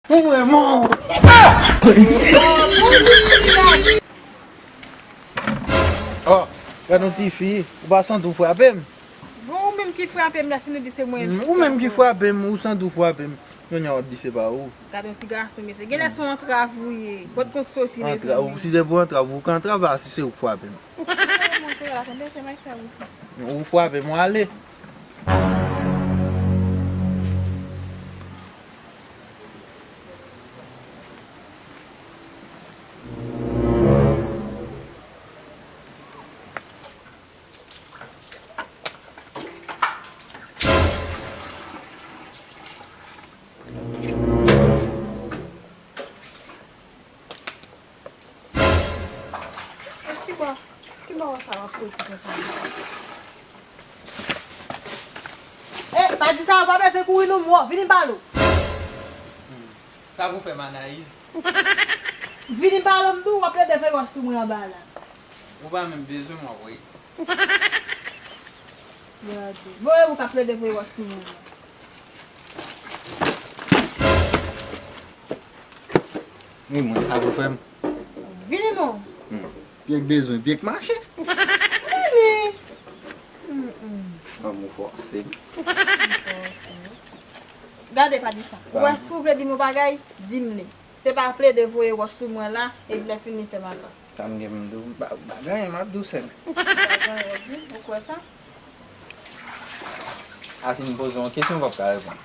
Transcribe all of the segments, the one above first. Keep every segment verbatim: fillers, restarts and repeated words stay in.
Ou mwen mò. Oh, gad yon tifi, ou pa santi w frape m? Bon, ou menm ki frape m, lè fini di se mwen. Mm, ou menm ki frape m, ou santi w frape m. Kounye a w ap di se pa ou. Gad yon ti gason, mesye. Genlè se yon antrav ou ye. Pot kont soti, mezanmi. Antrav, si se pou antrav, ou ka antrav a si se ou k frape m. Ou frape m, ou ale. Kibò, kibò sa w ap soti konsa? Eh, pa di sa, w pa bezwen kouri non, mò. Vini m pale w. Sa pou fè m, Anayiz? Vini m pale w, m di w, w ap plede fewòs sou mwen anba la. Ou pa menm bezwen m, w ap wè. Gade. Bon, e ou k ap plede fewòs sou mwen. Wi, mwen, sa pou fè m. Vini non. Hmm. Pye k bezwen, pye k mache. Vini. Mm, mm. Lanmou fòse m. Gade, pa di sa. Ou wè, si w vle di m yon bagay, di m li. Se pa plede voye wòch sou mwen la, epi lè fini fè m aka. Sa m gen pou m di w, m pa, m pa gen anyen, m ap di w sèl. M pa gen anyen w ap di m, ou kwè sa? A, si m poze w yon kesyon, w p ap ka reponn.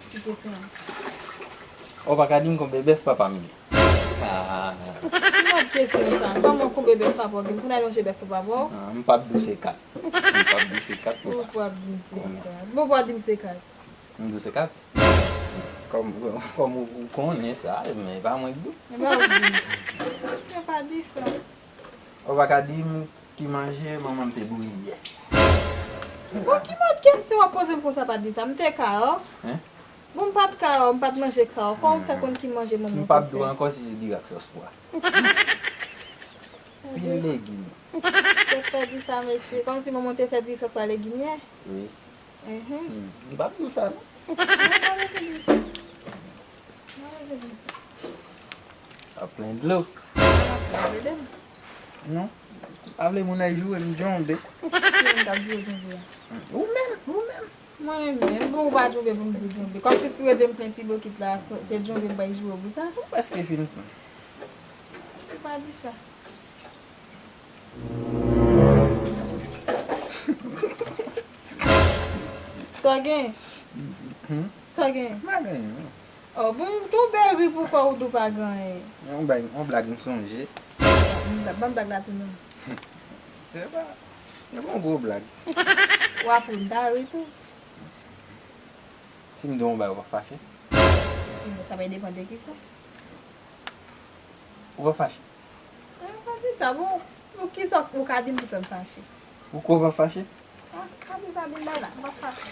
Ki kesyon? Ou pa ka di m konbyen bèf papa m gen? Ah. Ki mòd kesyon sa? Kòman konbyen bèf papa w gen? Pou n al manje bèf pou papa w? Ah, m p ap di w se kat. M p ap di w se kat, papa. Ou p ap di m se kat. Bon, ou p ap di m se kat. M di w se kat. Kòm, kòm ou, ou konnen sa, men e pa mwen k di w. E pa ou k di m. Yo pa di sa. Ou pa ka di m ki manje manman m te bouyi yè. Bon, ki mòd kesyon w ap poze m konsa, pa di sa? M te kawo. Hein? Bon, m pa t kawo, m pa t manje kawo. Kòman w fè konn ki manje manman w te fè? M p ap di w ankò si se diri ak sòs pwa. Pil legim. Tèt fè di sa, mesye. Kòmsi manman w te fè diri sòs pwa legim yè? Wi. Mhm. Hmm, m p ap di w sa, non. Non, pa bezwen di m sa. Pa bezwen di m sa. W ap plen dlo. Pa bezwen di m. Non. M pa vle moun al joure m djonbe. Ki moun k ap joure djonbe a? Hmm, ou menm, ou menm. Mwen menm, bon, ou pa djonbe pou m di w djonbe. Kòmsi si w ede m plen ti bokit la, se, se djonbe m pral joure w pou sa? Ou prèske fin plen. Se pa di sa. Sa w gen? Hmm? Sa w gen? M pa gen anyen, non. Oh, bon, tonbe ri pou kò w di w pa gen anyen. Yon blag, yon blag m sonje. Ban m blag la tou non. Se pa, se pa yon gwo blag. W ap ri, m ta ri tou. Si m di w yon bagay, w ap fache? Sa va depann de kisa. Ou pa fache? Mwen pa di sa, bon. Pou kisa ou ka di m pou fè m fache? Ou kwè w pa fache? Ah, pa di sa, di m bay la, m pa fache.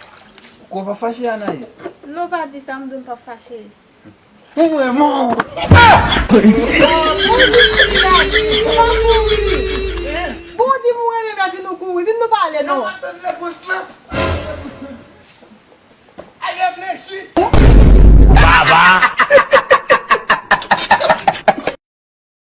Ou kwè w pa fache, Anayiz? Non, pa di sa, m di w m pa fache. Ou mwen mò! Ah! Oh, bon, di sa, di sa, kouri!